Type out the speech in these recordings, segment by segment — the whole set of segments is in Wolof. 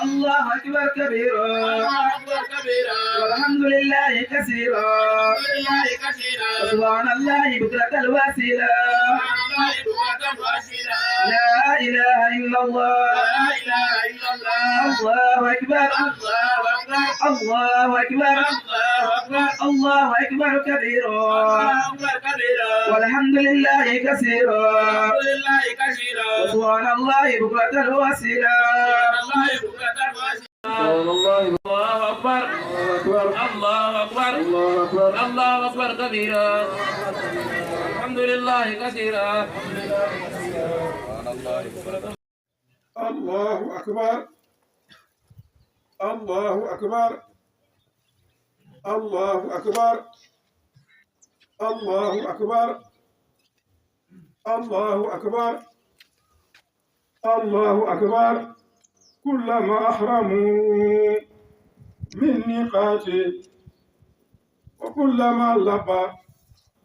الله أكبر كبيرا والحمد لله كثيرا سبحان الله بكرة الوسيلة لا إله إلا الله الله أكبر الله أكبر الله أكبر كبيرا والحمد لله كثيرا سبحان الله بكرة الوسيلة الله أكبر الله أكبر الله أكبر كبيرا الحمد لله كثيرا الله أكبر الله أكبر الله أكبر الله أكبر الله أكبر الله أكبر كلما أحرموا من ميقاتي وكلما لبى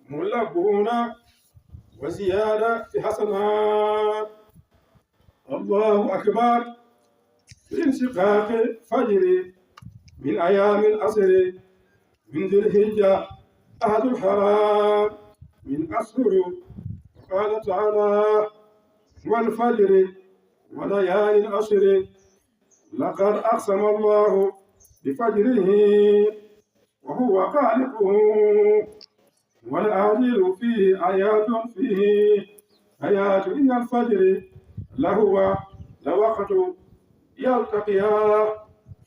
ملبون وزيادة في حسنات الله أكبر في انشقاق فجر من أيام العصر من ذي الحجة أحد الحرام من أشهر قال تعالى والفجر وليالي العشر لقد أقسم الله بفجره وهو خالقه والعادل فيه آيات فيه آيات إن الفجر لهو لوقت يلتقيا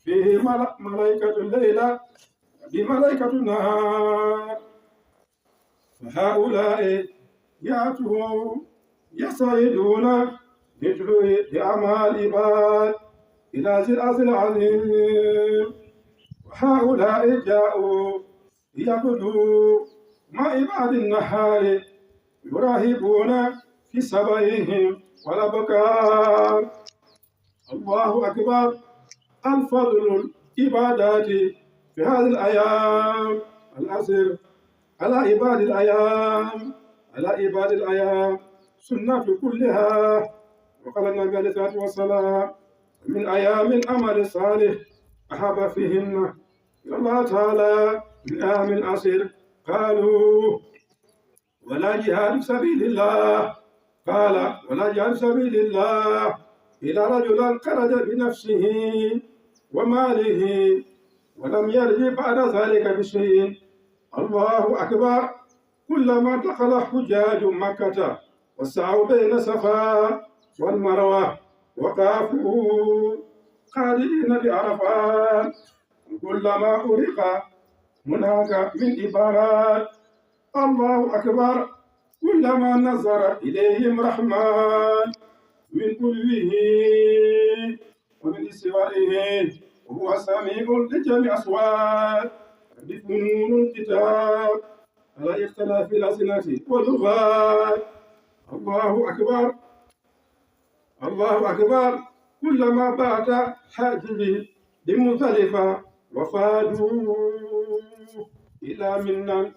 فيه ملائكة الليل بملائكة النهار فهؤلاء يأتوا يصعدون بأعمال العباد إلى ذي الأرض العظيم وهؤلاء جاءوا يقضوا مع عباد النهار يراهبون في سبعهم والأبكار الله أكبر الفضل العبادات في هذه الأيام العصر على عباد الأيام على عباد الأيام سنة كلها وقال النبي عليه الصلاة والسلام من أيام العمل الصالح أحب فيهن إلى الله تعالى من أيام العصر قالوا ولا جهاد في سبيل الله قال ولا جهاد في سبيل الله إلى رجلا خرج بنفسه وماله ولم يرجع بعد ذلك بشيء الله أكبر كلما دخل حجاج مكة وسعوا بين صفا والمروة وقافوا قائلين بعرفات كلما أرق هناك من عبارات الله أكبر كلما نظر إليهم رحمن من كله ومن استوائه وهو سميع لجميع أصوات بفنون الكتاب على اختلاف الألسنة واللغات الله أكبر الله أكبر كلما بات حاجبي بمزدلفة وفادوا إلى منا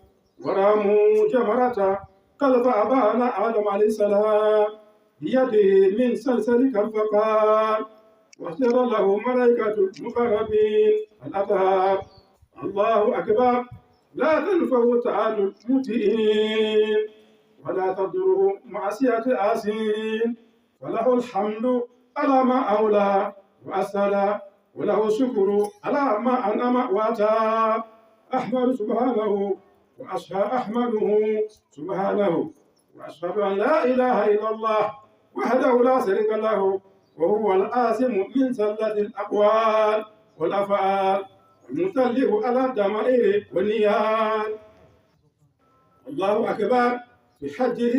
وراموا جمرة قلب أبانا آدم عليه السلام بيده من سلسل كالفقار واختار له ملائكة المقربين الأطهار الله أكبر لا تنفع تعالى المطيعين ولا تضره معصية آسين وله الحمد على ما أولى وأسأل وله الشكر على ما أنعم وأتى أحمد سبحانه أحمده سبحانه وأشهد أن لا إله إلا الله وحده لا شريك له وهو الآثم من زلة الأقوال والأفعال المتلف على الضمائر والنيات الله أكبر في حجه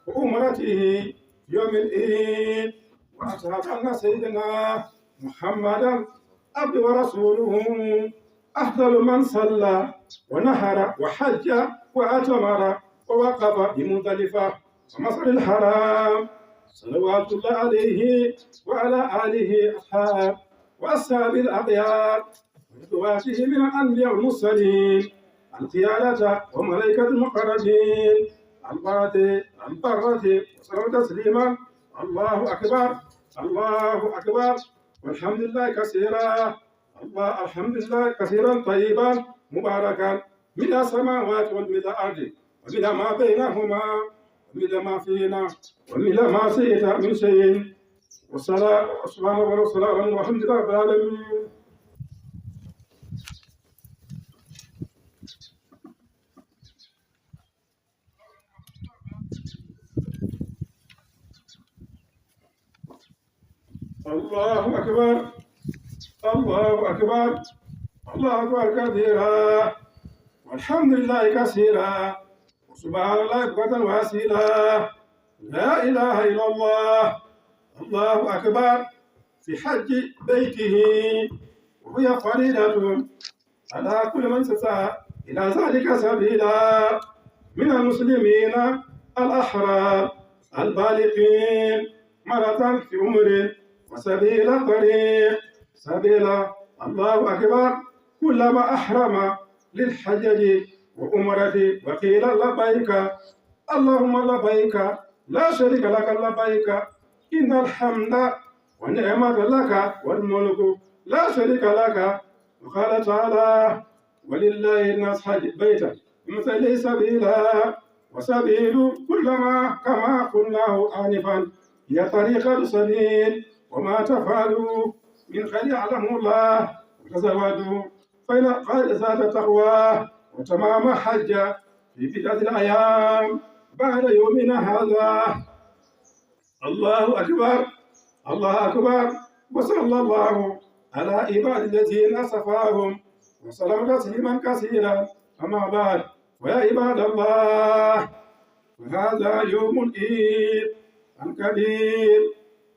وعمرته يوم العيد وأشهد أن سيدنا محمدا عبده ورسوله أفضل من صلى ونهر وحج واعتمر ووقف بمزدلفة ومصر الحرام صلوات الله عليه وعلى آله أصحاب وأصحاب الأخيار وإخواته من الأنبياء والمرسلين القيادة وملائكة المقربين البرة وسلم تسليما الله أكبر الله أكبر والحمد لله كثيرا. الله الحمد لله كثيرا طيبا مباركا من السماوات ومن الأرض ومن ما بينهما ومن ما فينا ومن ما شئت من شيء والصلاة سبحان الله والصلاة والحمد لله رب العالمين. الله أكبر الله أكبر الله أكبر كثيرا والحمد لله كثيرا وسبحان الله بكرة وأصيلا. لا إله إلا الله. الله أكبر في حج بيته وهي فريضة على كل من استطاع إلى ذلك سبيلا من المسلمين الأحرار البالغين مرة في عمر وسبيل طريق سبيلا. الله أكبر كلما أحرم للحجج وأمرة وقيل لبيك اللهم لبيك لا شريك لك لبيك إن الحمد والنعمة لك والملك لا شريك لك. وقال تعالى ولله الناس حج بيتا مثل سبيلا وسبيل كلما كما قلناه آنفا هي طريقة السبيل وما تفعلوا من خير يعلمه الله وتزودوا فإن قد زاد التقوى وتمام حج في بداية الأيام بعد يومنا هذا. الله أكبر الله أكبر وصلى الله على عباد الذين أصفاهم وسلم تسليما كثيرا. أما بعد ويا عباد الله فهذا يوم العيد الكبير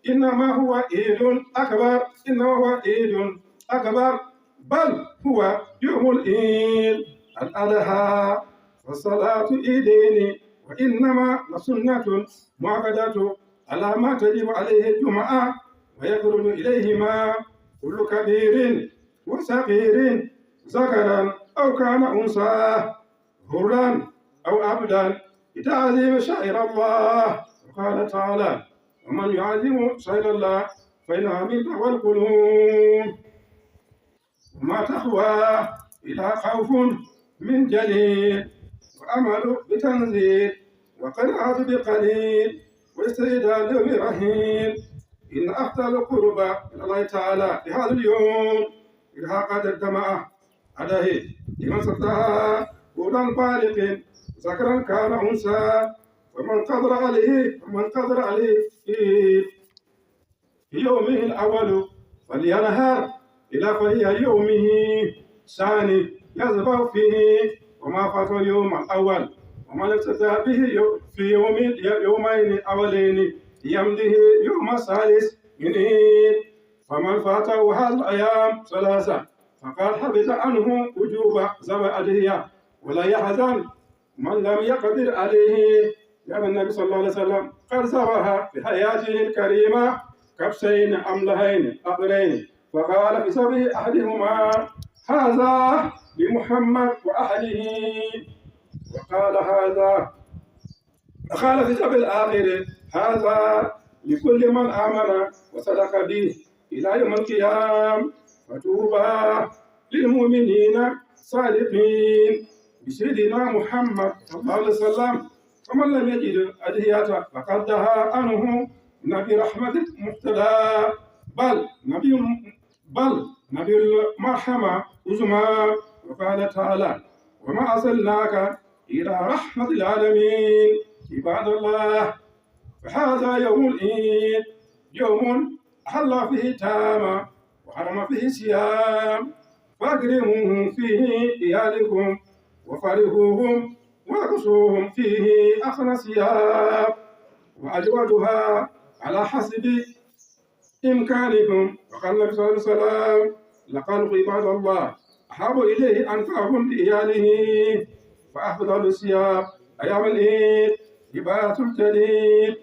إنما هو عيد أكبر إنما هو عيد أكبر بل هو يوم العيد الأضحى والصلاة عيدين وإنما لسنة معقدة على ما تجب عليه الجمعة ويخرج إليهما كل كبير وصغير ذكرا أو كان أنثى حرا أو عبدا بتعظيم شعائر الله. وقال تعالى ومن يعظم شعائر الله فإنها من تقوى القلوب وما تقوى إلى خوف من جليل وأمل بتنزيل وقناعة بقليل واستعداد يوم رهين. إن أفضل القربى إلى الله تعالى في هذا اليوم إرهاق الدماء عليه لمن استطاع طولا بالغ ذكرا كان أنثى ومن قدر عليه في يومه الأول فلينهر إلى فهي يومه الثاني يذبح فيه وما فات اليوم الأول ومن استطاع به في يومين أولين يمضيه يوم الثالث من عيد. فمن فاته هذه الأيام ثلاثة فقد حبط عنه وجوب ذبح الأضحية ولا يحزن من لم يقدر عليه لأن النبي صلى الله عليه وسلم قد ذبح في حياته الكريمة كبشين أملهين أقرين فقال في سبيل أحدهما هذا لمحمد وأهله وقال في سبيل الآخر هذا لكل من آمن وصدق به إلى يوم القيامة. فتوبى للمؤمنين صادقين بسيدنا محمد صلى الله عليه وسلم. ومن لم يجد أضحية فقد دها عنه نبي رحمة مقتدى بل نبي المرحمة عظمى. وقال تعالى وما أرسلناك إلى رحمة العالمين. عباد الله فهذا يوم العيد يوم أحل فيه تاما وحرم فيه صيام فأكرموهم فيه إيالكم وفرحوهم واقصوهم فيه أحسن الثياب وأجودها على حسب إمكانكم. وقال النبي صلى الله عليه وسلم لقال عباد الله أحب إليه أنفعهم لإياله. فأفضل الثياب أيام العيد لباس الجديد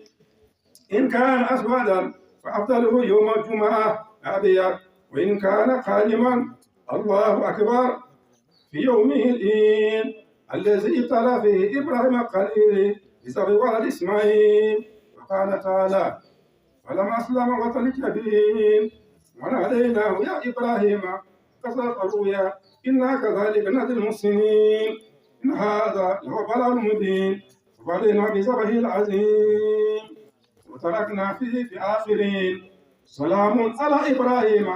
إن كان أسودا فأفضله يوم الجمعة أبيض وإن كان قادما الله أكبر في يومه العيد الذي ابتلى فيه إبراهيم الخليل بسبب ولد إسماعيل. وقال تعالى فلما أسلم وطن الجبين وناديناه يا إبراهيم قصص الرؤيا إنا كذلك نجزي المحسنين إن هذا لهو بلاء المبين وفدينا بذبح العظيم وتركنا فيه في آخرين سلام على إبراهيم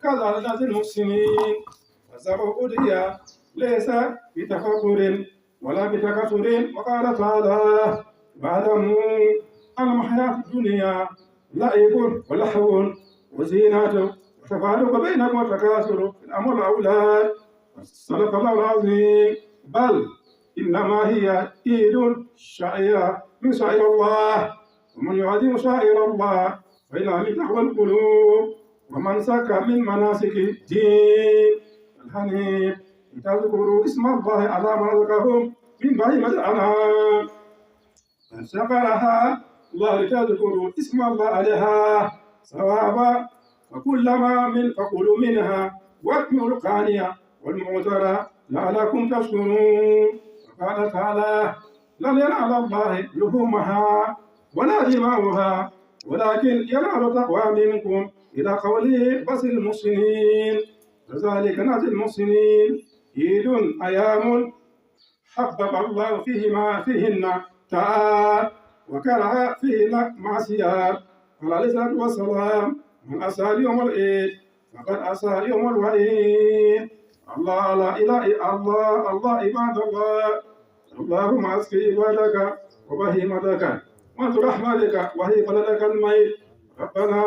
كذلك نجزي المحسنين فذبح أدعية ليس بتفكر ولا بتكثر وقال تعالى بعدهم الحياة الدنيا لعب ولهو وزينة وتفارق بينكم وتكاثر في الأمر والأولاد صدق الله العظيم بل إنما هي عيد شعيرة من شعائر الله ومن يعظم شعائر الله فإنها من تقوى القلوب ومن سك من مناسك الدين الحنيف لتذكروا اسم الله على ما رزقهم من بهيمة الأنعام فسقرها الله لتذكروا اسم الله عليها ثوابا فكلوا منها واتموا القانية والمعترى لعلكم تشكرون وقال تعالى لن ينال الله لحومها ولا دماؤها ولكن ينال تقوى منكم إلى قوله بس المحسنين كذلك نجزي المحسنين عيد أيام حبب الله فيهن تعالى وكره فيهن معصية قال عليه الصلاة والسلام من أسى يوم العيد فقد أسى يوم الوعيد الله لا إله إلا الله الله عباد الله اللهم أسقي عبادك وبهيمتك وانصر رحمتك وهي بلدك الميت ربنا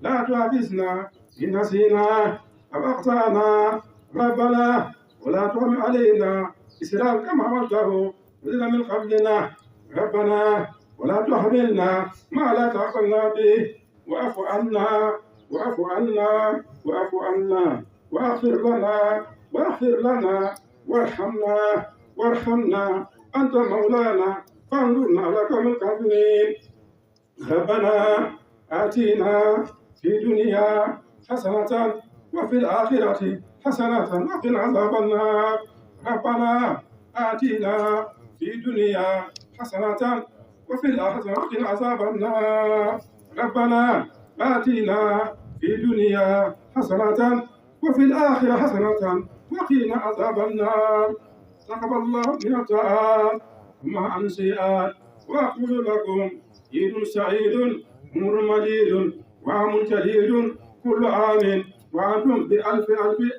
لا تؤاخذنا إن نسينا أو أخطأنا ربنا ولا تحمل علينا إسرا كما عملته الذين من قبلنا ربنا ولا تحملنا ما لا طاقة به واعف عنا واعف عنا واعف عنا واغفر لنا وارحمنا أنت مولانا فانظرنا على قوم الكافرين ربنا آتنا في الدنيا حسنة وفي الآخرة حسنة وقنا عذاب النار ربنا آتنا في الدنيا حسنة وفي الآخرة وقنا عذاب النار ربنا آتنا في الدنيا حسنة وفي الآخرة حسنة وقنا عذاب النار تقبل الله من الطاعات وما أنسيئات وأقول لكم عيد سعيد أمر مجيد وعام جديد كل عام وأنتم بألف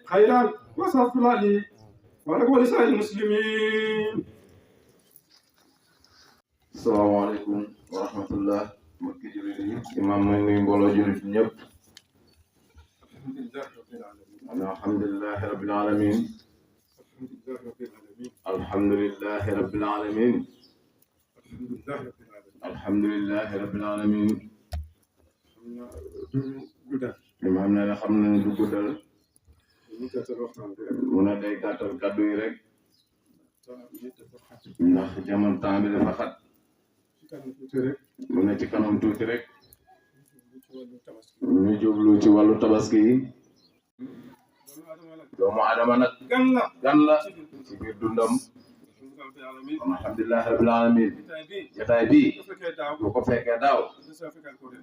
خيرا وصف لي ولكم لسائر المسلمين. السلام عليكم ورحمة الله mbokki jullit yi imaam mooy nuyu mbooloo jullit ñëpp alhamdulillahi rabbil alamin alhamdulillahi rabbil alamin alhamdulillahi rabbil alamin imaam ne xam na ne du guddal mu ne day gàttal kàddu yi rek ndax jamono temps bi dafa xat mu ne ci kanam tuuti rek ñu jublu ci wàllu tabaski yi doomu adama nag gan la ci biir dundam alhamdulillahi rabbil alamin jotaay bi bu ko fekkee daaw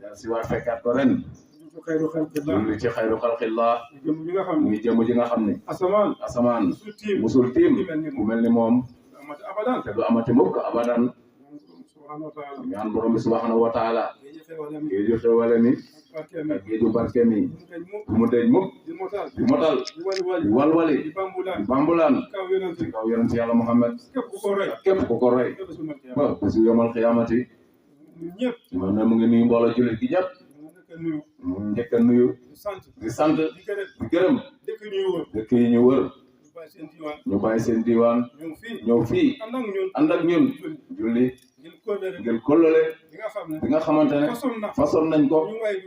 del si waat fekkaat ko ren julli ci xayru xalqillah muy jëmm ji nga xam ne asamaan musul tiim ku mel ni moom te du amati mukk abadan ñaan borom bi subhanahu wa taala géeju xewale mi ak géeju barke mi mu deñ mukk di motal di walwali di bambulaan ci kaw yonent yàlla Muhammad képp ku ko roy ba bésu yomal xiyaamati mo ne mu ngi nuyu mbooloo jullit gi ñëpp mu njëkk a nuyu di sant di gërëm dëkk yi ñu wër ñu bàyyi seen diwaan ñëw fii ànd ak ñun julli ngeen kóllëre bi nga xamante ne façon nañ ko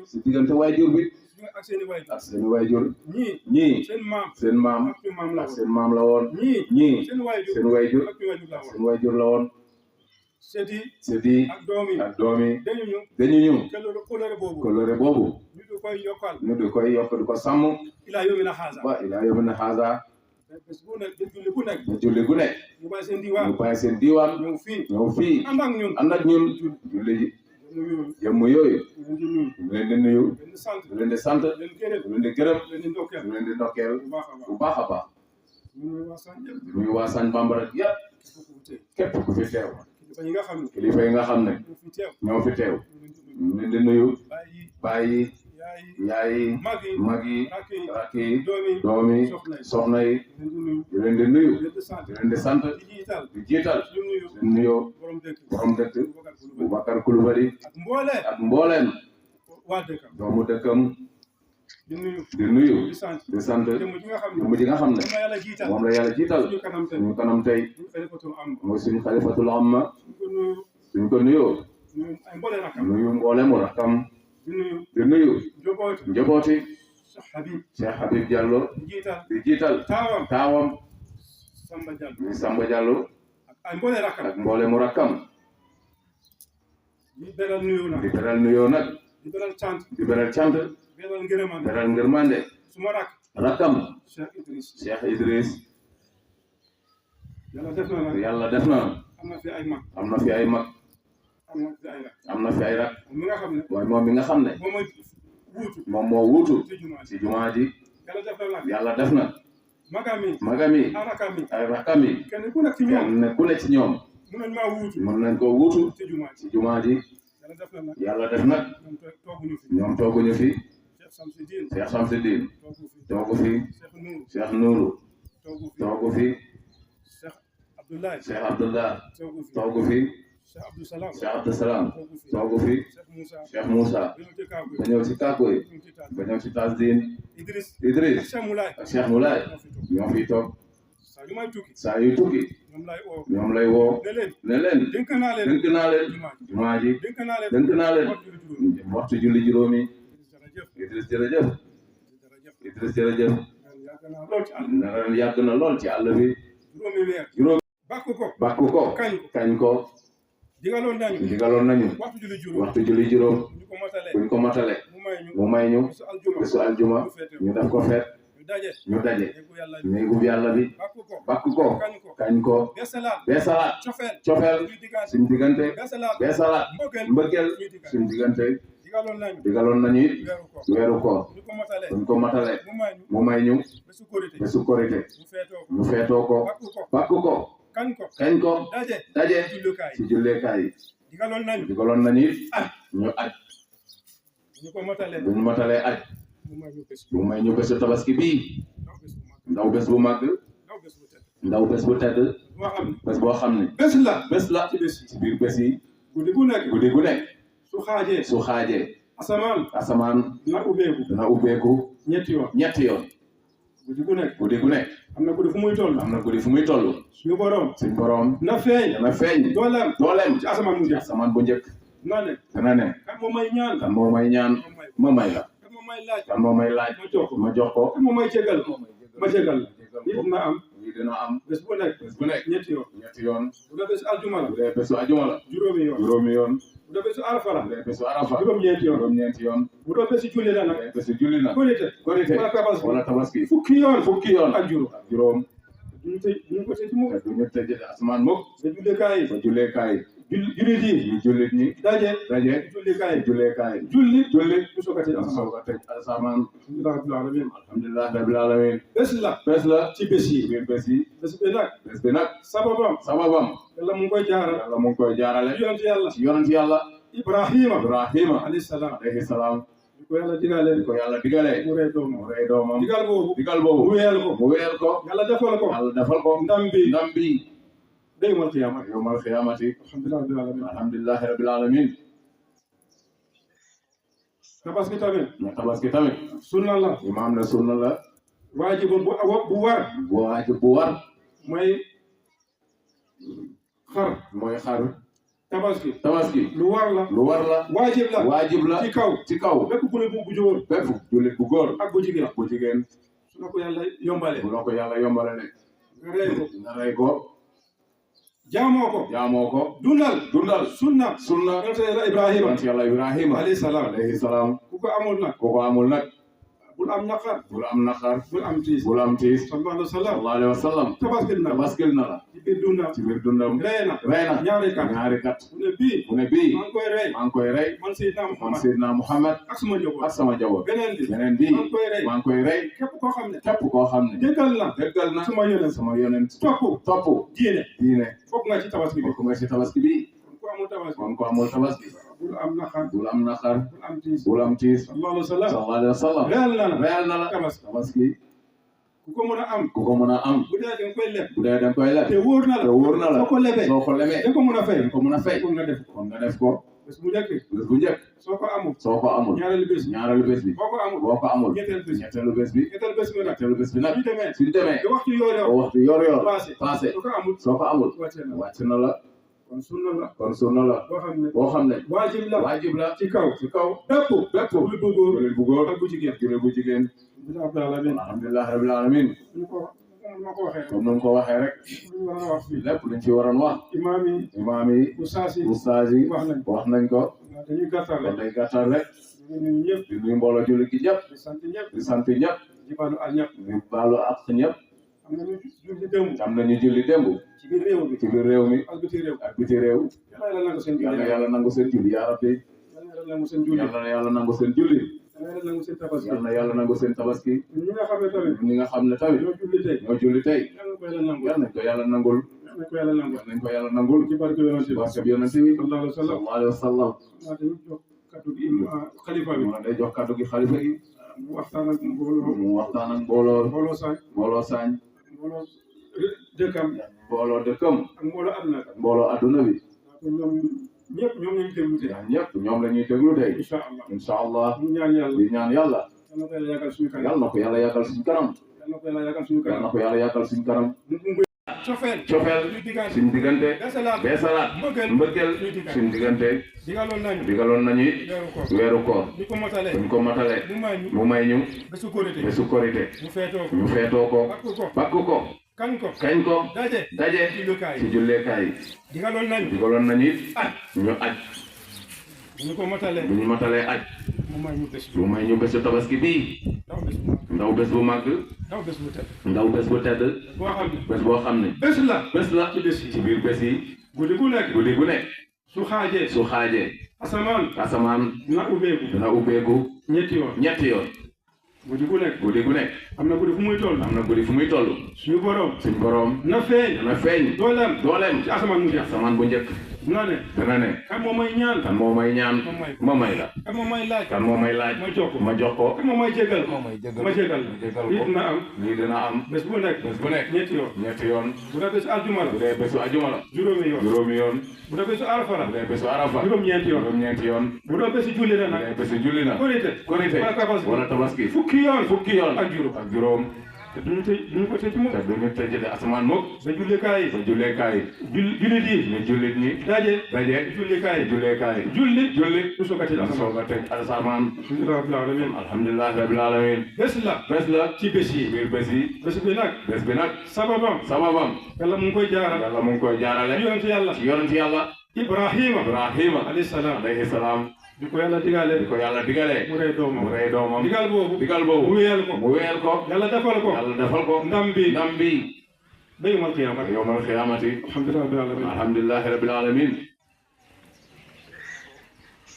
si diggante waajur bi ak seen waajur ñii seen maam ak seen maam la woon ñii seen waajur la woon seti ak doomi dañu ñu kóllëre boobu ñu di koy yokk di ko sàmm ba ilaa yawmina haza julli gu nekk ñu bàyyi seen diwaan ñëw fii ànd ak ñun julli jëmm yooyu ñu leen di nuyu ñu leen di sant ñu leen di gërëm ñu leen di ndokkeel bu baax a baax nuyu waa Sagne Bambara yëpp képp ku fi teew kilifa yi nga xam ne ñoo fi teew ñu leen di nuyu bàyyi yaay mag yi rakk yi doom yi soxna yi ñu leen di nuyu ñu leen di sant di jiital di nuyoo borom dëkk Boubacar Coulibaly ak mbooleem doomu dëkkam di nuyu di sant jëmm ji nga xam ne moom la yàlla jiital suñu kanam tey mooy suñu xalifatul amma suñ ko nuyoo nuyu mbooleemu rakkam di nuyu njabooti Cheikh Habib Diallo di jiital taawam di Samba Diallo ak mbooleemu rakkam di beral nuyoo nag di beral cant beral ngërmande rakkam Cheikh Idriss yàlla def na am na fi ay mag am na fi ay rak waaye moom mi nga xam ne moom moo wuutu ci jumaa ji yàlla def na magami ay rakami kenn ku ne ci ñoom mën nañ koo wuutu ci jumaa ji yàlla def nag ñoom tooguñu fi Cheikh Samsidine toogu fi Cheikh Nourou toogu fi Cheikh Abdullah toogu fi Cheikh Abdou Salam toogu fi Cheikh Moussa ba ñëw ci Kakoy ba ñëw ci Tasdine Idriss ak Cheikh Moulay ñoo fi toog saa yu tukki ñoom lay woo ne leen dénk naa leen jumaa ji dénk naa leen waxtu julli juróomi Idriss jërëjëf Idriss jërëjëf na ren yàgg na lool ci àll bi juróomi bàkku ko kañ ko digaloon nañu waxtu julli juróom buñ ko matale mu may ñu bésu aljuma ñu def ko feet ñu daje néegub yàlla bi bàkku ko kañ ko beesalaat cofeel suñ diggante beesalaat mbëggeel suñ diggante digaloon nañu it weeru koor buñ ko matale mu may ñu bésu korite ñu feetoo ko bàkku ko kañ ko daje ci julleekaay yi digaloon nañu it ñu aj buñ matalee aj mu may ñu bésu tabaski bii ndaw bés bu màgg ndaw bés bu tedd bés boo xam ne bés la ci biir bés yi guddi gu nekk su xaajee asamaan dina ubbeeku ñetti yoon guddi gu nekk am na guddi fu muy toll suñu borom na feeñ dooleem ci asamaan bu njëkk dana ne kan moo may ñaan ma may la kan moo may laaj ma jox ko kan moo may jégal ma jégal lii dina am bés bu nekk ñetti yoon bu dee bésu aljuma la juróomi yoon bu dee bésu arafa la juróom-ñeenti yoon bu dee bésu julli la nag korite wala tabaski fukki yoon ak juróom duñu ko tëj mukk duñu tëj asamaan mukk sa julleekaay jullit ñi daje julleekaay julli ñu soog a tëj asamaan alhamdulilah rabbil alamin bés la ci bés yi bés bi nag sababam yàlla mu ngi koy jaarale ci yonent yàlla Ibrahima alayhi salaam ko yàlla digalee mu rey doomam digal boobu mu wéyal ko yàlla defal ko ndam bi yawmal qiyaamati alhamdulillahi rabbil alamin tabaski tamit sunna la imaam ne sunna la waajib bu war mooy xar tabaski lu war la waajib la ci kaw bépp jullit bu góor ak bu jigéen su la ko yàlla yombale ne nga rey ko jaamoo ko dundal sunna yonent yàlla Ibrahima alayhi salaam ku ko amul nag bul am naqar bul am naqar bul am tiis bul am tiis sallallahu alayhi wa sallam sallallahu alayhi wa sallam tabaskil na la ci biir dundam ci biir dundam rey na ñaari kat mu ne bii maa ngi koy rey man Seydina Muhammad ak sama sama njaboot beneen bi maa ngi koy rey képp koo xam ne déggal na sama yonent topp diine bokk nga ci tabaski bi kon ko amul tabaski bul am naqar bul am tiis sallallahu alayhi wa sallam reyal na la tabaski ku ko mën a am bu dee danga koy leb te wóor na la soo ko lebee da ko mën a fay kon nga def ko bés bu njëkk soo ko amul ñaareelu bés bi boo ko amul ñetteelu bés bi nag suñ demee ba waxtu yor passé soo ko amul wàcc na la kon sunna la boo xam ne waajib la ci kaw bépp jullit bu góor ak bu jigéen alhamdulilah rabbil alamin comme nu mu ko waxee rek lépp luñ ci waroon wax imaam yi ustaas yi wax nañ ko kon day gàttal rek di nuyu mbooloo jullit gi ñëpp di sant ñëpp di baalu ak ñëpp am nañu julli démb ci biir réew mi ak biti réew yàlla nangu seen julli yaa rabbi yàlla nangu seen julli yàlla nangu seen tabaski ñi nga xam ne tamit ñoo julli tey yàlla nañ ko yàlla nangul ci barke bi yonent bi sallallahu alayhi wa sallam day jox kaddu gi xalifa gi mu waxtaan ak mbooloo saañ mbooloo dëkkam ak mbooloo adduna bi ñoom la ñuy déglu tey incha allah di ñaan yàlla yàlla na ko yàlla yàggal suñu kanam cofeel suñu diggante beesalaat mbëggeel suñu diggante digaloon nañu weeru koor buñ ko matalee mu may ñu bésu korite ñu feetoo ko bakk ko kañ ko daje ci julleekaay yi digaloon nañu it ñu aj bu ñu matalee aj mu may ñu bésu tabaski bii ndaw bés bu màgg ndaw bés bu tedd bés boo xam ne bés la ci biir bés yi guddi gu nekk su xaajee asamaan dina ubbeeku ñetti yoon guddi gu nekk am na guddi fu muy toll suñu borom na feeñ dooleem ci asamaan bu njëkk dana ne kan moo may ñaan ma may la kan moo may laaj ma jox ko kan moo may jégal ma jégal lii dina am bés bu nekk ñetti yoon bu dee bésu ajuma la juróomi yoon bu dee bésu arafa juróom-ñeenti yoon bu dee bésu julli na korite wala tabaski fukki yoon ak juróom te duñu ko tëj moom te duñu tëj asamaan moom ba jullikaay jullit ñi daje jullikaay julli du soog a tëj asamaan alhamdulilah rabbil alamin bés la ci bés yi biir bés bi nag sababam yàlla mu ngi koy jaarale ci yonent yàlla Ibrahima alayhi salaam di ko yàlla digalee mu rey doomam digal boobu mu wéyal ko yàlla defal ko ndam bi ba yawmal qiyaamati alhamdulillahi rabbil alamin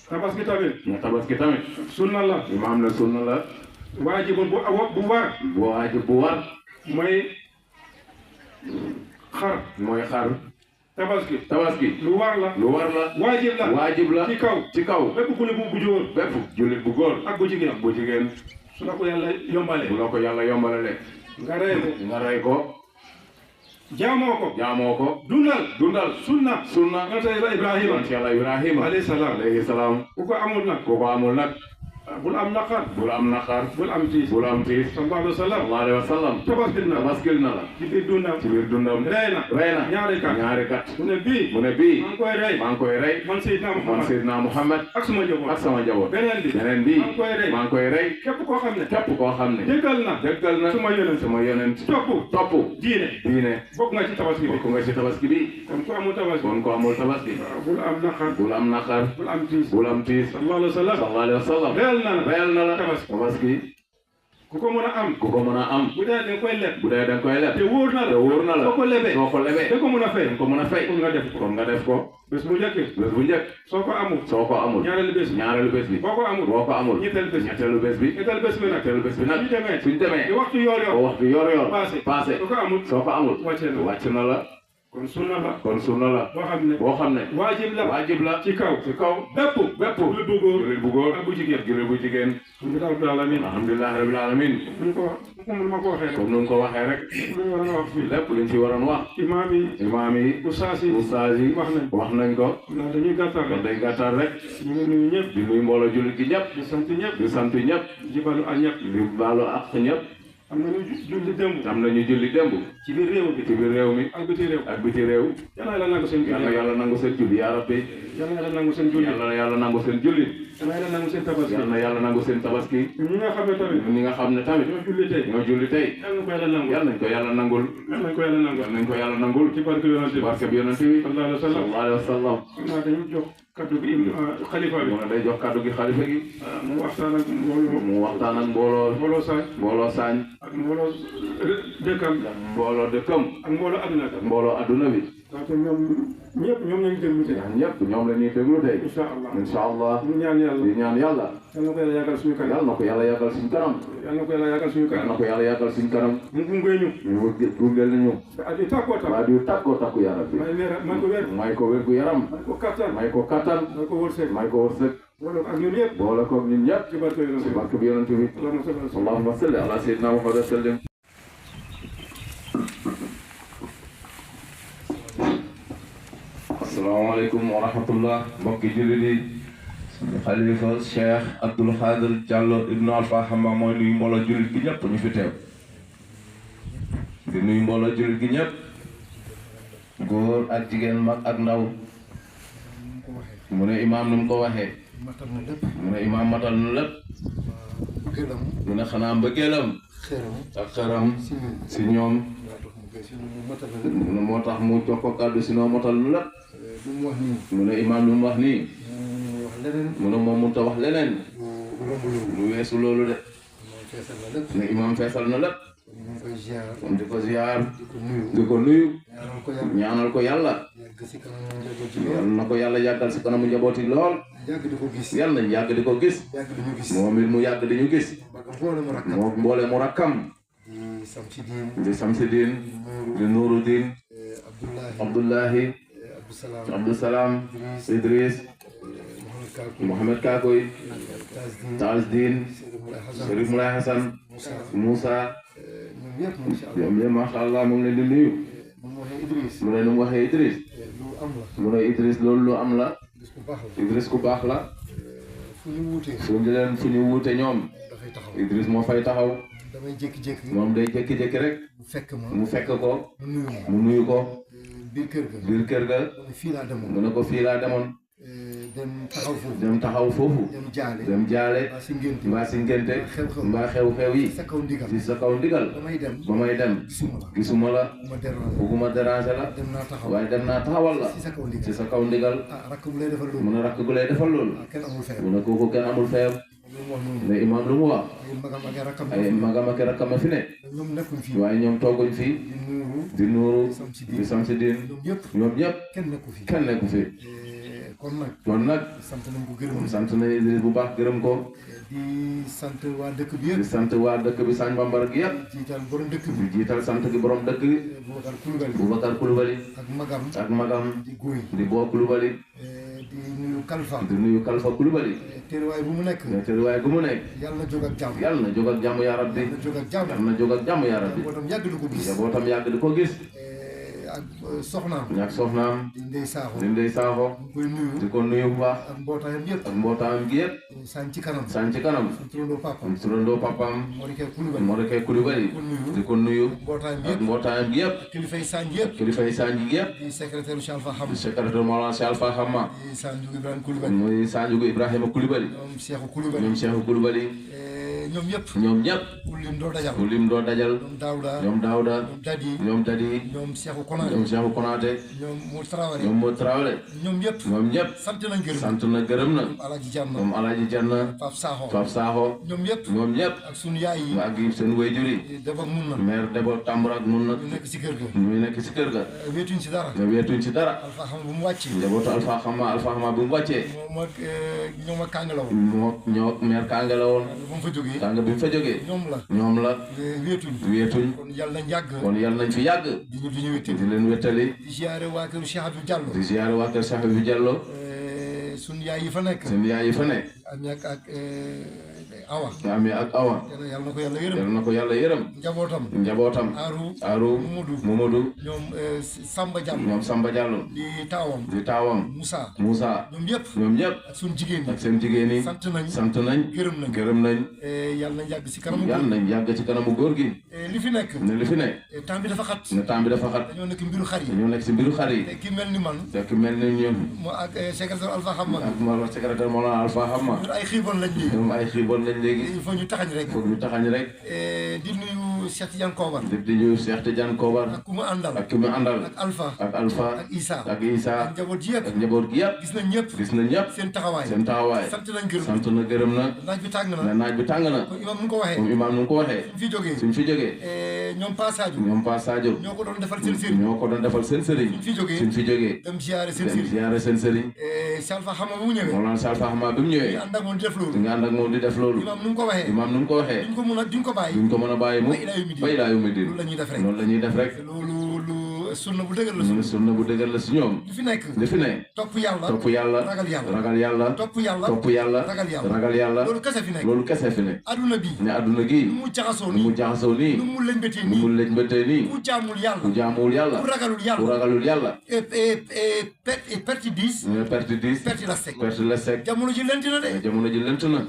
tabaski tamit sunna la imaam la sunna la waajibun bu war mooy xar tabaski lu war la waajib la ci kaw bépp jullit bu góor ak bu jigéen su la ko yàlla yombale nga rey ko jaamoo ko dundal sunna yonent yàlla Ibrahima alayhi salaam ku ko amul nag bul am naqar bul am tiis sallallahu alayhi wa sallam tabaskil na la ci biir dundam rey na ñaari kat mu ne bii maa ngi koy rey man Seydina Muhammad ak sama njaboot beneen bi maa ngi koy rey képp koo xam ne déggal na sama yonent topp diine bokk nga ci tabaski bi kon ko amul tabaski bul am naqar bul am tiis sallallahu alayhi wa sallam reyal na la tabaski ku ko mën a am ku ko mën a am bu dee da nga koy leb bu dee da nga koy leb te wóor na la te wóor na la soo ko lebee soo ko lebee da ko mën a fay da nga ko mën a fay kon nga def ko kon nga def ko bés bu njëkk bés bu njëkk soo ko amul soo ko amul ñaareelu bés bi ñaareelu bés bi boo ko amul boo ko amul ñetteelu bés bi ñetteelu bés bi ñetteelu bés bi nag ñetteelu bés bi nag suñ demee suñ demee di waxtu yoor ba yoor waxtu yor passé soo ko amul soo ko amul wàcce na na la kon sunna la kon sunna la boo xam ne boo xam ne waajib la waajib la ci kaw ci kaw bépp jullit bu góor jullit bu góor ak bu jigéen jullit bu jigéen alhamdulilah rabbil alamin alhamdulilah rabbil alamin ñu ko comme ma ko waxee rek comme nu ko waxee rek lu ñu war a wax fii lépp luñ ci waroon wax imaam yi imaam yi ustaas yi ustaas yi wax nañ ko ndax dañuy gàttal kon rek day gàttal rek ñu ngi nuyu ñëpp di nuyu mbooloo jullit gi ñëpp di sant ñëpp di sant ñëpp di balu ak ñëpp di baalu ak ñëpp am nañu julli démb am nañu julli démb ci biir réew bi ci biir réew mi ak biti réew ak biti réew yàlla yàlla nangu seen yàlla julli yàlla nangu seen julli yaa rabbi yàlla yàlla nangu seen julli yàlla yàlla nangu seen julli yàlla yàlla nangu seen tabaski yàlla yàlla nangu seen tabaski ñi nga xam ne tamit ñi nga xam ne tamit ñoo julli tey ñoo julli tey yàlla na ko yàlla nangul yàlla nañ ko yàlla nangul yàlla nañ ko yàlla nangul yàlla nañ ko yàlla nangul ci barke yonent bi barke bi yonent bi sallallahu alayhi wa sallam sallallahu alayhi wa sallam xam naa dañu jox kaddu gi xalifa bi mu ne day jox kaddu gi xalifa gi mu waxtaan ak mbooloo mu waxtaan ak mbooloo saañ ak mbooloo dëkkam mbooloo dëkkam ak mbooloo adduna ak mbooloo adduna bi ndaxte ñoom ñëpp ñoom lañu déglu tey ñëpp ñoom la ñuy déglu tey incha allah incha allah ñu ñaan yàlla di ñaan yàlla yal na ko yàlla yàggal suñu kanam yàlla na ko yàlla yàggal suñu kanam yal na ko yàlla yàggal suñu yàlla kanam na ko yàlla yàggal suñu kanam mu gunge ñu ñu gungel nañu te at yi tàkkoo tam waa di takkoo takku yaram bi may ko wér may ko wér gu yaram may ko kattan may ko kattan may ko wërsëg may ko wërsëg wala ak ñun yëpp boole ko ñun ñëpp ci barke yonent ci bi barke bi yonent bi allahumma salli ala sayyidina Muhammad wa sallim asalaamaaleykum wa rahmatullah mbokki jullit yi xalifa Cheikh Abdoul Khadir Diallo ibnu Alpha Hama mooy nuyu mbooloo jullit gi ñëpp ñu fi teew di nuyu mbooloo jullit gi ñëpp góor ak jigéen mag ak ndaw mu ne imaam nu mu ko waxee mu ne imaam matal na lépp mu ne xanaa mbëggeelam ak xeram si ñoom mu ne moo tax mu jox ko kàddu si noo matal na lépp mu ne imaam lu mu wax nii mu ne moom mënut a wax leneen lu weesu loolu de ne imaam feesal na lépp kon di ko ziar di ko nuyu ñaanal ko yàlla yal na ko yàlla yàggal si kanamu njaboot yi lool yal nañ yàgg di ko gis moom it mu yàgg di ñu gis moo mboole mu rakkam di Samsidine di Nuruddin Abdullahi Abdusalaam Idris Mohamed Kakoy Taasdin Serif Moulay Hassan Moussa ñoom ñëpp macha allah mu ngi leen di nuyu mu ne nu mu waxee Idris mu ne Idris loolu lu am la Idris ku baax la fu ñu wuute ñoom Idris moo fay taxaw moom day jékki-jékki rek mu fekk ko mu nuyu ko biir kër ga mu ne ko fii laa demoon dem taxaw foofu dem jaale mbaa si ngénte mbaa xew-xew yi si sa kaw ndigal ba may dem gisuma la bugguma déranger la waaye dem naa taxawal la si sa kaw ndigal mu ne rakk gu lay defal loolu mu ne kooku kenn amul feew ne imaam lu mu wax ay magam ak rakkam fi ne waaye ñoom tooguñ fii di Nuuru di Samsidine ñoom ñëpp kenn nekku fi kon nag sant nañ Idris bu baax gërëm ko di sant waa dëkk bi yëpp di sant waa dëkk bi Sagne Bambara gi yëpp jiital borom dëkk bi di jiital sant gi borom dëkk bi Boubacar Coulibaly ak magam di Bo Coulibaly di nuyu Kalfa Coulibaly teeruwaay bu mu nekk teeruwaay bu mu nekk yàlla na jóg ak jàmm yàlla na jóg ak jàmm yaa rabbi yàlla na jóg ak jàmm yaa rabbi njabootam yàgg di ko gis njabootam yàgg di ko gis ak soxnaam di Ndey Saaxo di ko nuyu bu baax ak mbootaayam yëpp ak mbootaayam gi yëpp sànc ci kanam turandoo papaam Modou Coulibaly di ko nuyu ak mbootaayam gi yëpp kilifay sànc yëpp gi yëpp di secrétaire Cheikh Alpha Hama di secrétaire Mawlana Cheikh Alpha Hama Sanjugu Ibrahima Coulibaly muy Sanjugu Ibrahima Coulibaly ñoom Cheikh Coulibaly ñoom ñëpp. ñoom ñëpp. ku lim doo dajal. ku lim doo dajal. ñoom Daouda. ñoom Daouda. ñoom Dadi. ñoom Dadi. ñoom Cheikhou Konaté. ñoom Cheikhou Konaté. ñoom Mo Traoré. ñoom Mo Traoré. ñoom ñëpp. ñoom ñëpp. sant nañ gërëm. sant na gërëm na. ñoom Alaaji Janna. ñoom Alaaji Janna. Pape Sakho. Pape Sakho. ñoom ñëpp. ñoom ñëpp. ak sunu yaay yi. ak seen wayjur yi. Deba mun na. maire Deba Tambara ak mun na. ñu nekk si kër ga. ñu nekk si kër ga. wéetuñ si dara. nga weetuñ ci dara. Alpha xam bu mu wàcc. njabootu Alpha Xama bu mu wàccee. moom ak ñoom ak Kanga la woon. ñoo maire Kanga la woon. ba mu fa jógee. Kanga bi mu fa jógee. ñoom la. wéetuñ. kon yàlla nañ yàgg. kon yàlla nañ fi yàgg. di ñu wéttali. di leen wéttali. di ziare waa kër Cheikh Abdou Diallo. di ziare waa kër Cheikh Abdou Diallo. sunu yaay yi fa nekk. seen yaay yi fa nekk. Ami ak Awa. Ami ak Awa. yàlla na ko yàlla yërëm. yàlla na ko yàlla yërëm. njabootam. Aru. Momadou. ñoom Samba Diallo. ñoom Samba Diallo. di taawam. Moussa. ñoom ñëpp. ak sunu jigéen ñi. ak seen jigéen ñi. sant nañ. gërëm nañ. yàlla nañ yàgg si kanamu. yàlla nañ yàgg ci kanamu góor gi. li fi nekk. temps bi dafa xat. dañoo nekk mbiru xar yi. dañoo nekk si mbiru xar yi. te ki mel ni man. te ki mel ni ñun. moo ak secrétaire Alpha Xamma. ak secrétaire Mawlana Alpha Xamma. ñun ay xiibon lañ léegi. ñoom ay xiibon lañ léegi. il faut ñu taxañ rek. di nuyu Cheikh Tidiane Kobar. di nuyu Cheikh Tidiane Kobar. ak ku mu àndal. ak Alpha. ak Issa. ak Issa. ak njaboot gi yëpp. gis nañ ñëpp. seen taxawaay. sant na gërëm na. naaj bi tàng na. comme imaam nu mu ko waxee. suñ fi jógee. ñoom Pa Sadio. ñoo ko doon defal seen sëriñ. suñ fi jógee. dem ziare seen sëriñ. Salfa Xama bu mu ñëwee. Mawlana Salfa Xama bi mu ñëwee. nga ànd ak moom di def loolu. imaam nu mu ko waxee. duñ ko mën a bàyyi mu. ba ilaa yawmi diin. loolu la ñuy def rek. loolu sunna bu dëgër la si ñoom. li fi ne. topp yàlla. ragal yàlla. topp yàlla. ragal yàlla. loolu kese fi ne. adduna gi. nu mu jaxasoo nii. nu mu lëñbëtee nii. ku jaamul yàlla. ku ragalul yàlla. perte 10. perte la sec. jamono ji lënt na.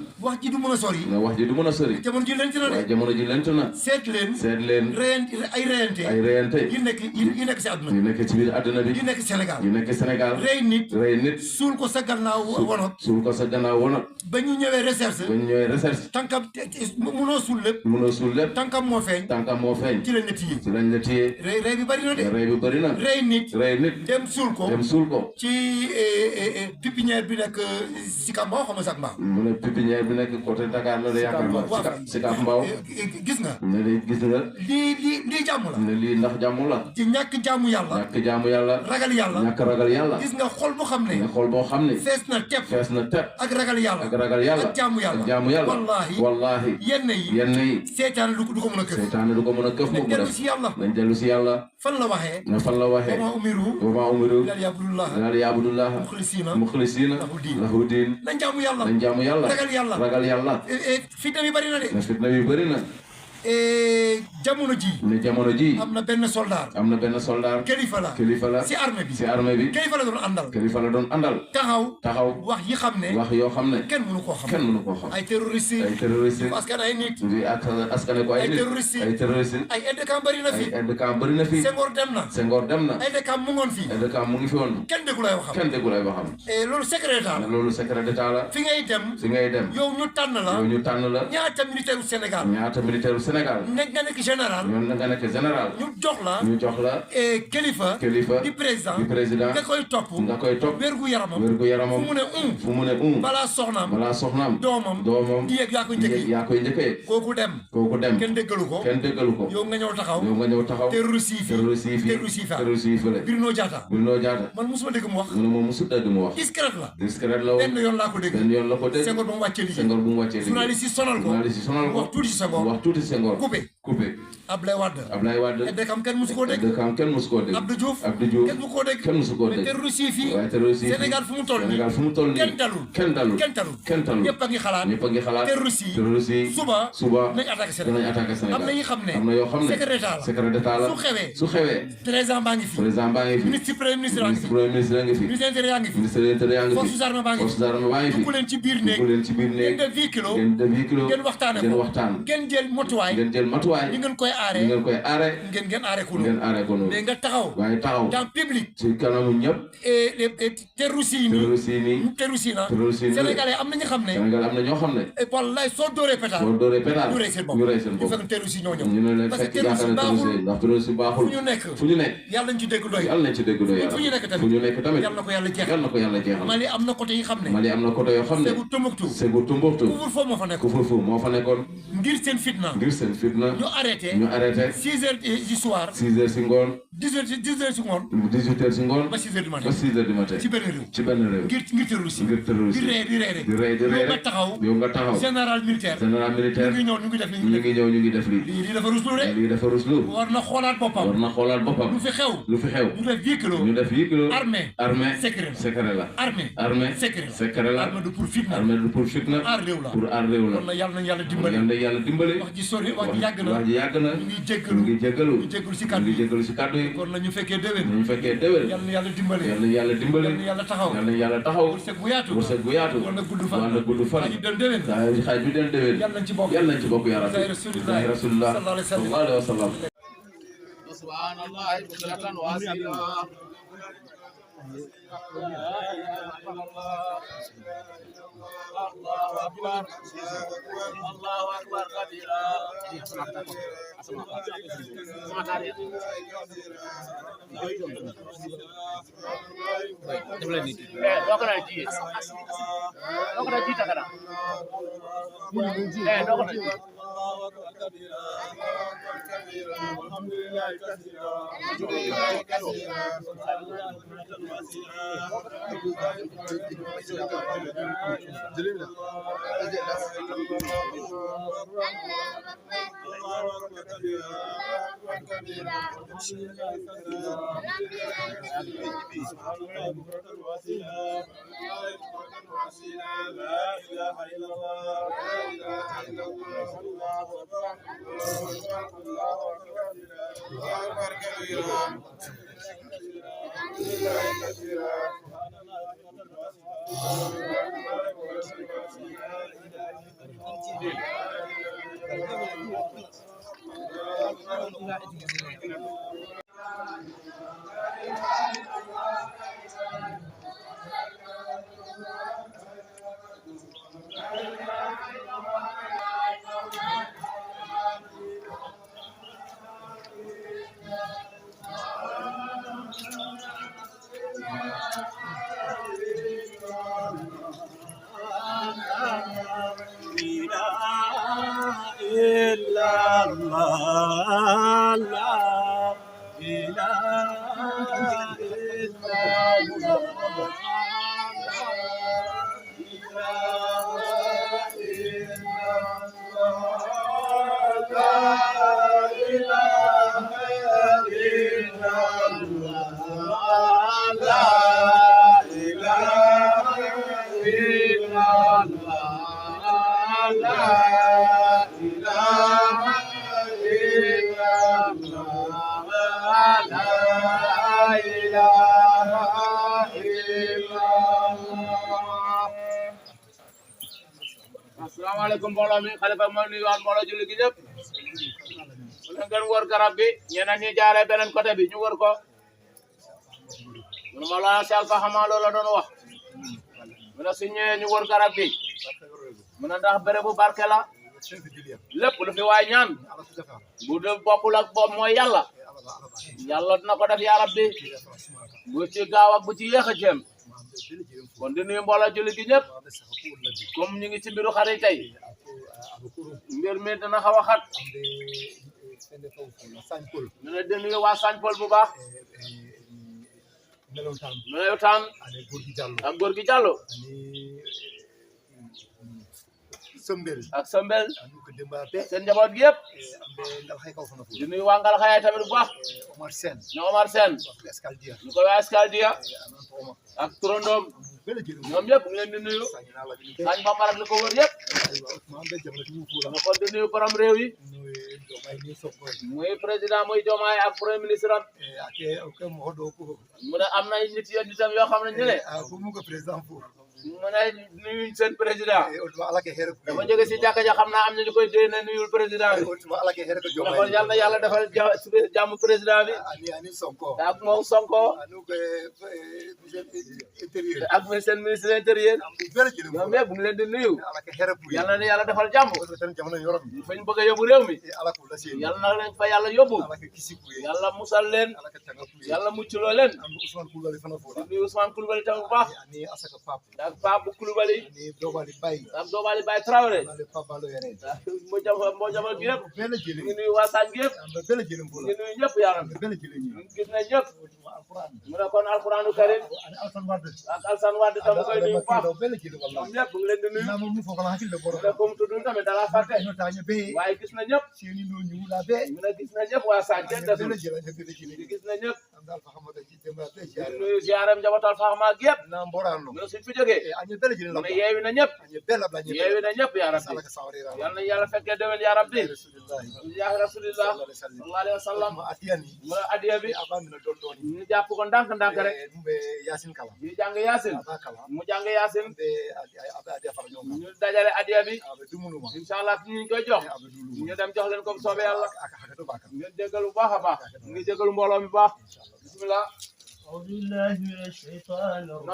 wax ji du mën a sori. jamono ji lënt na. seet leen. ay reyante. yi nekk si àdduna bi. yu nekk ci biir àdduna bi. yu nekk Sénégal. rey nit. suul ko sa gannaaw wonot. ba ñu ñëwee recherche. tànkam mënoo suul lépp. tànkam moo feeñ. ci lañ la téye. rey bi bari na de. rey nit. dem suul ko. ci pépinière bi nekk Sicap Mbao xam nga sax Mbao. mu ne pépinière bi nekk côté Dakar la de yaakaar naa. Sicap Mbao. gis nga. lii jàmm la. ne lii ndax jàmm la. ci ñàkk jaamu yàlla. ragal yàlla. gis nga xol boo xam ne. fees na tepp. ak ragal yàlla. ak jaamu yàlla. wallaahi. yenn yi. seetaane du ko mën a këf. nañ dellu si yàlla. fan la waxee. wa maa umiru. illaa liya'budullaha muxlisiina lahu diin. nañ jaamu yàlla. ragal yàlla. fitna bi bëri na. jamono ji am na benn soldat kilifa la si armée bi kilifa la doon àndal taxaw wax yoo xam ne kenn mënu koo xam ay terroriste askan ay nit askane ko ay terroriste ay aide de camp bëri na fi Senghor dem na aide de camp mu ngi fi woon kenn déggu lay waxam loolu secret d'état la fi ngay dem yow ñu tànn la ñaata militaire Sénégal nga nekk général. ñu jox la. kilifa. di président. nga koy topp. wérgu yaramam. fu mu ne balaa soxnaam. doomam. di yegg yaa koy njëkkee. kooku dem. kenn déggalu ko. yow nga ñëw taxaw. terroriste yi fële. Bruno Diatta. man musuma dégg mu wax. moom musu dégg mu wax. discret la. benn yoon la ko dégg. Senghor ba mu wàccee liggéey. journaliste yi sonal ko. wax tuuti si Senghor. coupé. Ablaye Wade. aide de camp kenn musu koo dégg. Abdou Diouf. kenn musu koo dégg. terroriste yi fii. Sénégal fu mu toll nii. kenn dalul. ñëpp a ngi xalaat. terroriste yi. suba. nañ attaqué Sénégal. am na yoo xam ne. secret d'état la. su xewee. président baa ngi fi. ministre premier ministre yaa ngi fi. ministre intérieur yaa ngi fi. forces armées baa ngi fi. dugg leen ci biir néeg. ngeen def 10 kilos. ngeen waxtaan. ngeen jël matuwaay. yi ngeen koy aaree ngeen aaree ko noonu mais nga taxaw dans public ci kanamu ñëpp terusina sénégalais am na ñu xam ne wallaay soo dooree pétard ñu rey seen bopp ñu fekk terusi ñoo ñëw parce que terusi baaxul ndax terusi baaxul fu ñu nekk yàlla nañ ci dégg doy fu ñu nekk tamit yàlla na ko yàlla jeexal Mali am na côté yi xam ne Ségou Tombouctou couvre-feu moo fa nekkoon ngir seen fitna ñu arrêté 6 heures du soir 6 heures si ngoon 18 heures si ngoon 18 heures si ngoon ba 6 heures du matin ba 6 heures du matin ci benn réew ngir terroriste di rey rek yow nga taxaw général militaire ñu ngi def lii dafa ruslu war na xoolaat boppam lu fi xew ñu def véhicule armée secret la armée secret la armée du pour fitna aar réew la kon na yàlla nañu yàlla dimbale wax ji sori wax ji yàgg na ñu ngi jéggalu si kàddu yi kon nañu fekkee déwén yàlla na yàlla dimbale yàlla taxaw wërsëg bu yaatu war na gudd fan xaaj bi den déwén yàlla nañ ci bokk ya rabbi rasulullah sallallahu alayhi wa sallam subhanallah bukratan wa asila Allahu akbar kabira Assalamualaikum mbooloo mi xalifa mo nuyu waat mbooloo julli gi ñëpp mu ngeen wër garab bi ñeneen ñi jaaree beneen côté bi ñu wër ko mu mala sal fa xama loolu la doon wax mu na su ñëwee ñu wër garab bi mu na ndax béré bu barké la lépp lu fi waay ñaan bu de bokkul ak bopp mooy yàlla dina ko def ya rabbi bu ci gaaw ak bu ci yéex a jëm kon di nuyu mbooloo julli gi ñëpp comme ñu ngi ci mbiru xarit tey mbir mi dana xaw a xat ñu ne di nuyu waa Sagne-Paul bu baax Melotaan ak góor gi Diallo ak Sombel seen njaboot gi yëpp di nuyu waa Ngalxayaay tamit bu baax ñoo Omar Sène ñu ko waa Escaldia ak turandoom ñoom ñëpp ñu leen di nuyu Sagne Bambara ak li ko wër yëpp ñu ko di nuyu borom réew yi muy président muy Diomaye ak premier ministre am mu ne am na nit nitam yoo xam ne ñu ne mu ne nuyu seen président dafa jóge si jàkka ja xam naa am na ñu koy dee ne nuyul président bi kon yal na yàlla defal jàmm président bi ak moom Sonko ak seen ministre intérieur ñoom ñëpp bu ngi leen di nuyu yal na yàlla defal jàmm fa ñu bëgg a yóbbu réew mi yal na leen fa yàlla yóbbu yàlla musal leen yàlla muccloo leen di nuyu Ousmane Coulibaly tamit bu baax ak Pape Coulibaly ak Dobali Baye Traoré moo jamal gi yëpp ngi nuyu waa Sagne gi yëpp ngi nuyu ñëpp yaram gis na ñëpp mu ne kon alquranu karim ak Alsan Wade tam koy nuyu bu baax ñoom ñëpp ngi leen di nuyu mu ne comme tudd tamit dala fàtte waaye gis na ñëpp mu ne gis na ñëpp waa Sagne kenn desul gis na ñëpp nuyu ziaram njabootal Faxma gi yëpp mu ne suñ fi jógee mu ne yeewi na ñëpp yaa rabbi yal na yàlla fekkee déwén yaa rabbi yaa rasulillah sallallahu alayhi wa sallam mu ne adiya bi ñu jàpp ko ndànk rek ñu jàng yaasin mu jàng yaasin ñu dajale adiya bi inshallah ñu koy jox ñu dem jox leen ko soobee yàlla ñu déggal bu baax a baax ngi déggal mbooloo mi baax bismillah أعوذ بالله من الشيطان الرجيم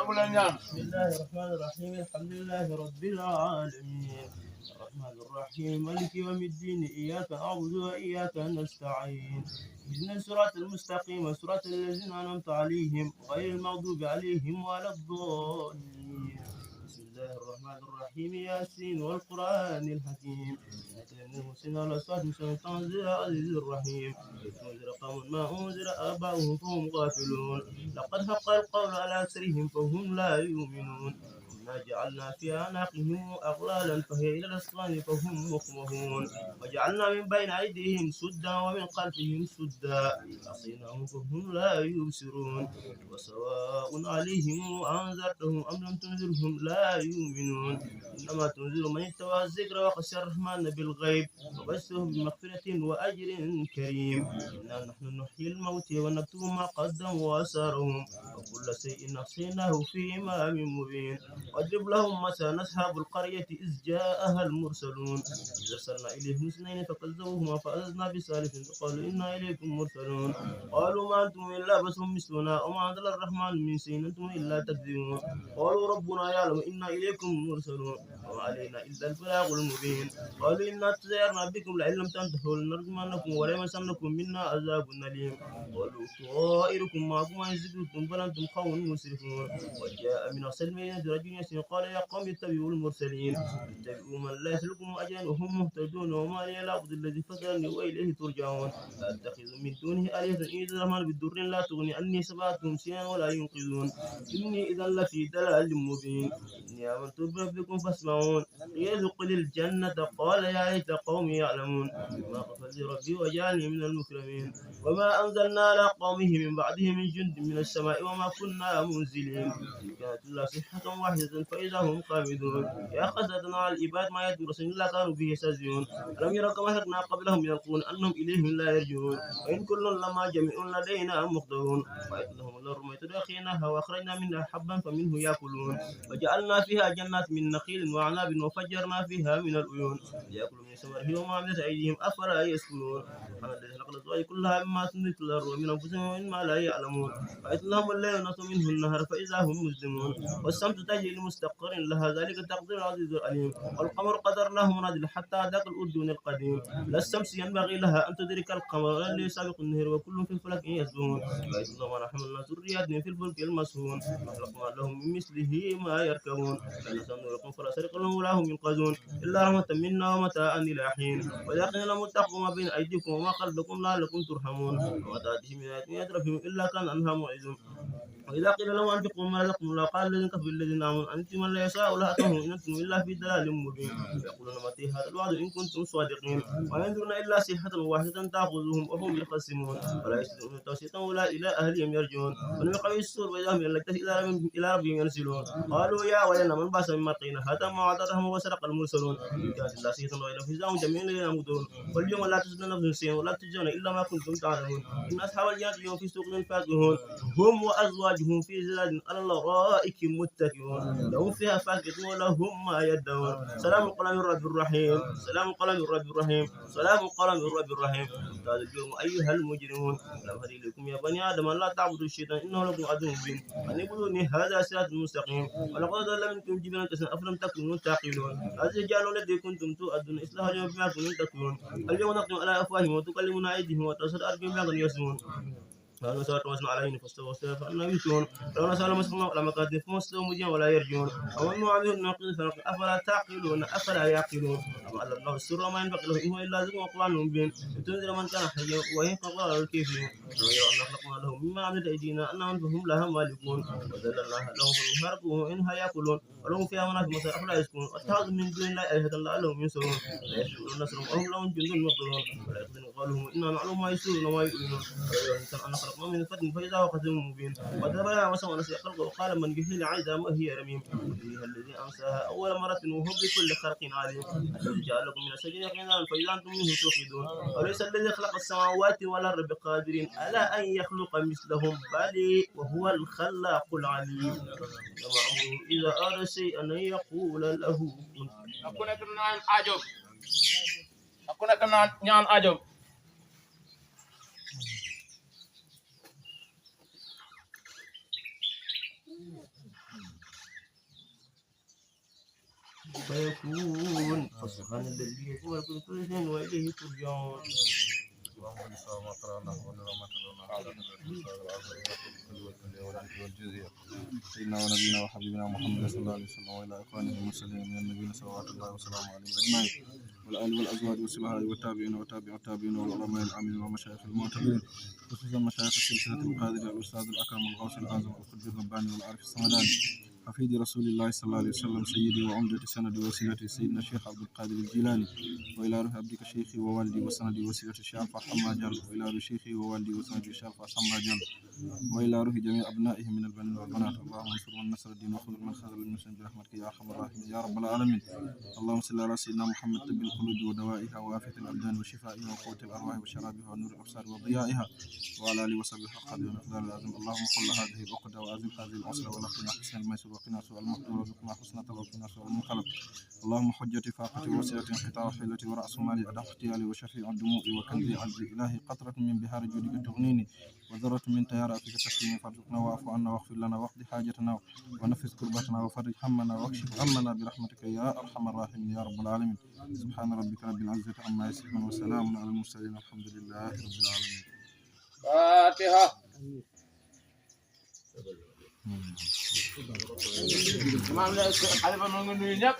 بسم الله الرحمن الرحيم الحمد لله رب العالمين الرحمن الرحيم مالك يوم الدين إياك نعبد وإياك نستعين اهدنا الصراط المستقيم صراط الذين أنعمت عليهم غير المغضوب عليهم ولا الضالين بسم الله الرحمن الرحيم ياسين والقرآن الحكيم المحسن على صراط تنزيل العزيز الرحيم لتنذر قوم ما أنذر آباؤهم فهم غافلون لقد حق القول على أكثرهم فهم لا يؤمنون وما جعلنا في أعناقهم أغلالا فهي إلى الأسقان فهم مقمحون وجعلنا من بين أيديهم سدا ومن خلفهم سدا أعصيناهم فهم لا يبصرون وسواء عليهم أنذرتهم أم لم تنذرهم لا يؤمنون إنما تنذر من اتبع الذكر وخشى الرحمن بالغيب وبشرهم بمغفرة وأجر كريم إنا نحن نحيي الموت ونكتب ما قدموا وآثارهم وكل شيء أحصيناه في إمام مبين واضرب لهم مثلا أصحاب القرية إذ جاءها المرسلون إذ أرسلنا إليهم اثنين فكذبوهما فأززنا بثالث فقالوا إنا إليكم مرسلون قالوا ما أنتم إلا بشر مثلنا وما أنزل الرحمن من شيء أنتم إلا تكذبون قالوا ربنا يعلم إنا إليكم مرسلون وما علينا إلا البلاغ المبين قالوا إنا تزيرنا بكم لئن لم تنتهوا لنرجمنكم وليمسنكم منا عذاب أليم قالوا طائركم معكم إن زدتم بل أنتم قوم مسرفون وجاء من أقصى المدينة رجل قال يا قوم اتبعوا المرسلين اتبعوا من لا يسلكم أجرا وهم مهتدون وما لي لا أعبد الذي فطرني وإليه ترجعون أتخذ من دونه آلهة إن الرحمن بالضر لا تغني عني شفاعتهم شيئا ولا ينقذون إني إذا لفي دلال مبين إني آمنت بربكم فاسمعون ليدخل الجنة قال يا ليت قومي يعلمون ما غفر لي ربي وجعلني من المكرمين وما أنزلنا على قومه من بعده من جند من السماء وما كنا منزلين كانت الله صحة واحدة فإذا هم قامدون يا حسرة على العباد ما يدعو رسول الله كانوا به يستهزئون ألم يروا كما أهلكنا قبلهم من القرون أنهم إليهم لا يرجعون وإن كل لما جميع لدينا محضرون وإذ لهم الأرض ميتدخيناها وأخرجنا منها حبا فمنه يأكلون وجعلنا فيها جنات من نخيل وأعناب وفجرنا فيها من العيون ليأكلوا من ثمره وما عملت أيديهم أفلا يشكرون سبحان الذي خلق الأزواج كلها مما تنبت الأرض ومن أنفسهم ومما لا يعلمون وإذ لهم الليل نصف منه النهر فإذا هم مسلمون والشمس تجري لمستقر لها ذلك تقدير العزيز العليم والقمر قدرناه منازل حتى ذاك الأردن القديم لا الشمس ينبغي لها أن تدرك القمر ولا يسابق النهر وكل في الفلك يسبحون وإذ لهم حملنا ذرياتهم في الفلك المسحون وخلقنا لهم من مثله ما يركبون فنسألكم فلا سرق لهم ولا هم ينقذون إلا رحمة منا ومتاعا إلى حين ولكن لم تتقوا ما بين أيديكم وما خلفكم لعلكم ترحمون وما تأتيهم من آية يترفهم إلا كان عنها موعظون وإذا قيل لهم أنفقوا ما لكم لا قال الذين كفروا الذين آمنوا أنتم من لا يشاء لهتهم إن أنتم إلا في ضلال مبين يقولون متى هذا الوعد إن كنتم صادقين وينظرون إلا صيحة واحدة تأخذهم وهم يخصمون ولا يستطيعون توصية ولا إلى أهلهم يرجعون ونلقى السور وإذا هم يلتفت إلى ربهم ينسلون قالوا يا ويلنا من بعث من مرقينا هذا ما وعد الرحمن وسرق المرسلون إن كانت إلا صيحة واحدة فإذا هم جميعا يموتون واليوم لا تجزون نفس شيئا ولا تجزون إلا ما كنتم تعلمون إن أصحاب الجنة اليوم في سوق فاكهون هم وأزواجهم في ظلال على الأرائك متكئون لهم فيها فاكهة ولهم ما يدعون سلام قولا من رب الرحيم سلام قولا من رب الرحيم سلام قولا من رب الرحيم قال اليوم أيها المجرمون لم أهد إليكم يا بني آدم لا تعبدوا الشيطان إنه لكم عدو مبين أن اعبدوني هذا صراط مستقيم ولقد ضل منكم جبلا كثيرا أفلم تكونوا تعقلون هذا الجعل الذي كنتم تؤدون إصلاح اليوم بما كنتم تكفرون اليوم نختم على أفواههم وتكلمنا أيديهم وتشهد أرجلهم بما كانوا يكسبون قالوا سواء تواصلوا عليهم فاستووا فأنا يشون لو نسأل مسلمون على مكاتب فمستووا مجيا ولا يرجون ومن معبد الناقض أفلا تعقلون أفلا يعقلون أما أن الله السر وما ينبغي له إنه إلا ذكر وقرآن مبين لتنذر من كان حيا ويحق الله الكافرين ويرى أن خلقنا لهم مما عملت أيدينا أنهم فهم لها مالكون وذللناها لهم فمنها ركوبهم إنها يأكلون ولهم فيها منافع مثل أفلا يسكنون واتخذوا من دون الله آلهة لعلهم ينصرون لا يشعرون نصرهم وهم لهم جند مقدرون ولا يقدرون قولهم إنا نعلم ما يسرون وما يؤمنون ولا الإنسان أن خلقنا من فتن فإذا هو خصم مبين وضرب لها مثلا ونسي خلقه وقال من يحيي العظام وهي رميم يحييها الذي أنساها أول مرة وهو بكل خلق عليم الذي جعل لكم من الشجر يقينا فإذا أنتم منه توقدون وليس الذي خلق السماوات والأرض بقادر على أن يخلق مثلهم بل وهو الخلاق العليم وما أمره إذا أراد شيئا أن يقول له كن aku nekk naan aajo aku nekk naan ñaan aajo فيكون فسبحان الذي هو كل شيء وإليه ترجعون اللهم صل ما قرانا ونرى ما تلونا سيدنا ونبينا وحبيبنا محمد صلى الله عليه وسلم وإلى إخوانه المرسلين من النبيين صلوات الله وسلامه عليهم أجمعين والآل والأزواج والصحابة والتابعين وتابع التابعين والعلماء العاملين والمشايخ المعتبرين خصوصا مشايخ السلسلة القادرة الأستاذ الأكرم الغوث الأعظم القطب الرباني والعارف الصمداني حفيد رسول الله صلى الله عليه وسلم سيدي وعمدة سند وسيلتي سيدنا الشيخ عبد القادر الجيلاني وإلى روح عبدك شيخي ووالدي وسندي وسيلتي الشيخ حما جل وإلى روح شيخي ووالدي وسندي الشيخ حما جل وإلى روح جميع أبنائه من البنين والبنات اللهم انصر من نصر الدين وخذل من خذل المسلمين برحمتك يا أرحم الراحمين يا رب العالمين اللهم صل على سيدنا محمد طب القلوب ودوائها وعافية الأبدان وشفائها وقوة الأرواح وشرابها ونور الأبصار وضيائها وعلى آله وصحبه حق قدر ومقدار العظيم اللهم خل هذه العقدة وأزل هذه العسرة ولقنا حسن الميسر وقنا سوء المقدور وارزقنا حسن توكلنا سوء المنقلب اللهم حجتي فاقتي وسيلتي انقطاع حيلتي ورأس مالي أدق اختيالي وشفيع الدموع وكنزي عجزي إلهي قطرة من بحار جودك تغنيني وذرة من تيار أفك تسليم فارزقنا واعف عنا واغفر لنا واقض حاجتنا ونفس كربتنا وفرج همنا واكشف همنا برحمتك يا أرحم الراحمين يا رب العالمين سبحان ربك رب العزة عما يصفون وسلام على المرسلين الحمد لله رب العالمين. Fatiha. Maam la xalifa mo ngi nuyu ñëpp